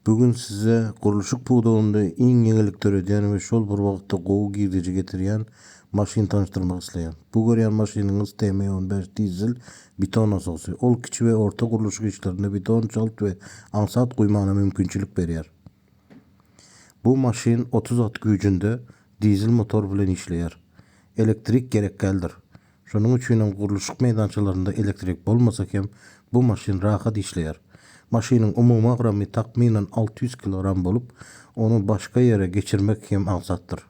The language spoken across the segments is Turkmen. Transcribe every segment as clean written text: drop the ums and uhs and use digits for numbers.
Bu gün size gurluşyk pudagynda iň ýeňillik döredýän we şol bir wagtda gowy girdeji getirýän maşyn tanyşdyrmak isleýän. Bu görýän maşynyňyz TM 15 dizel beton nasosy. Ol kiçi we orta gurluşyk işlerinde beton çalt we aňsat guýmana mümkinçilik berýär. Bu maşyn 30 at güýjünde dizel motor bilen işleýär. Elektrik gerek däldir. Şonuň üçinem gurluşyk meýdançalarynda elektrik bolmasa hem bu maşyn rahat işleýär. Maşynyň umumy agramy takmynan 600 kilogram bolup, ony başga ýere geçirmek hem aňsatdyr.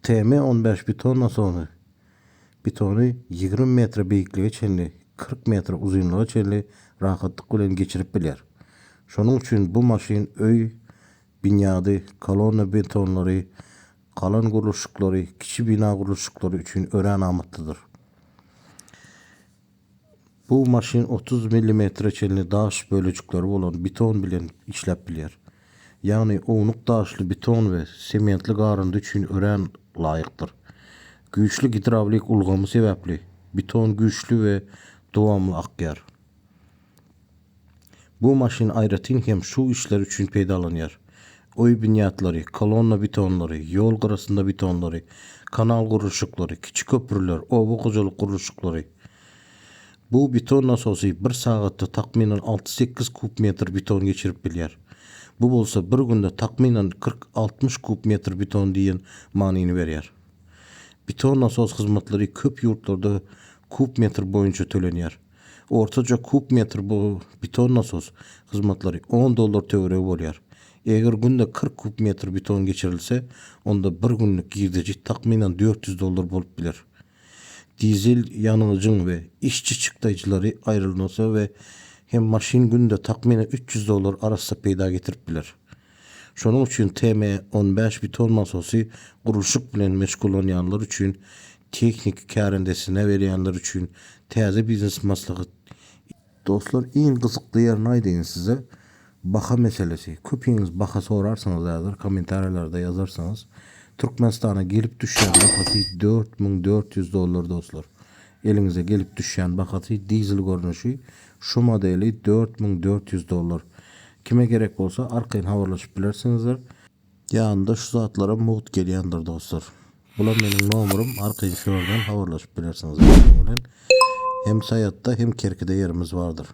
TM 15 beton nasosy betony 20 metre beýiklige çenli, 40 metre uzynlyga çenli rahatlyk bilen geçirip bilýär. Şonuň üçin bu maşyn öý binýady, kolonna betonlary, galan gurluşyklary, kiçi bina gurluşyklary üçin örän amatlydyr. Bu maşyn 30 millimetre çenli daş bölejikleri bolan beton bilen işläp bilýär. Ýagny ownuk daşly beton we sementli garyndy üçin örän laýykdyr. Güýçli gidrawlik ulgamy sebäpli beton güýçli we dowamly akýar. Bu maşyn aýratyn hem şu işler üçin peýdalanýar. Öý binýatlary, kolonna betonlary, ýol gyrasynda betonlary, kanal gurluşyklary, kiçi köprüler, oba hojalyk gurluşyklary. Bu beton nasosy bir sagatda takmynan alty-sekiz kub metr beton geçirip bilýär. Bu bolsa bir günde takmynan 40-60 kub metr beton diýen manyny berýär. Beton nasos hyzmatlary köp ýurtlarda kub metr boýunça tölenýär. Ortaça kub metr bu beton nasos hyzmatlary on dollar töweregi bolýar. Eger günde 40 kub metr beton geçirilse, onda bir günlük girdeji takmynan 400 dollar bolup biler. Dizel ýangyjyň we işçi çykdaýjylary aýrylmasa we hem maşyn günde takmynan 300 dollar arassa peýda getirip biler. Şonuň üçin TM 15 beton nasosy gurluşyk bilen meşgullanýanlar üçin, tehniki kärendesine berýänler üçin täze biznes maslahat. Dostlar iň gyzykly ýerini aýdaýyn size baha meselesi köpiňiz baha sorarsyňyz häzir kommentariýalarda ýazarsyňyz Türkmenistana gelip düşýän bahasy 4400 dollar dostlar eliňize gelip düşýän bahasy dizel görnüşi şu modeli 4400 dollar kime gerek bolsa arkaýyn habarlaşyp bilersiňizler. Ýanynda şu zatlaram mugt gelýändir dostlar. Bulam meniň nomerym arkaýyn şu ýerden habarlaşyp bilersiňiz meniň bilen. Hem Saýatda hem Kerkide ýerimiz bardyr.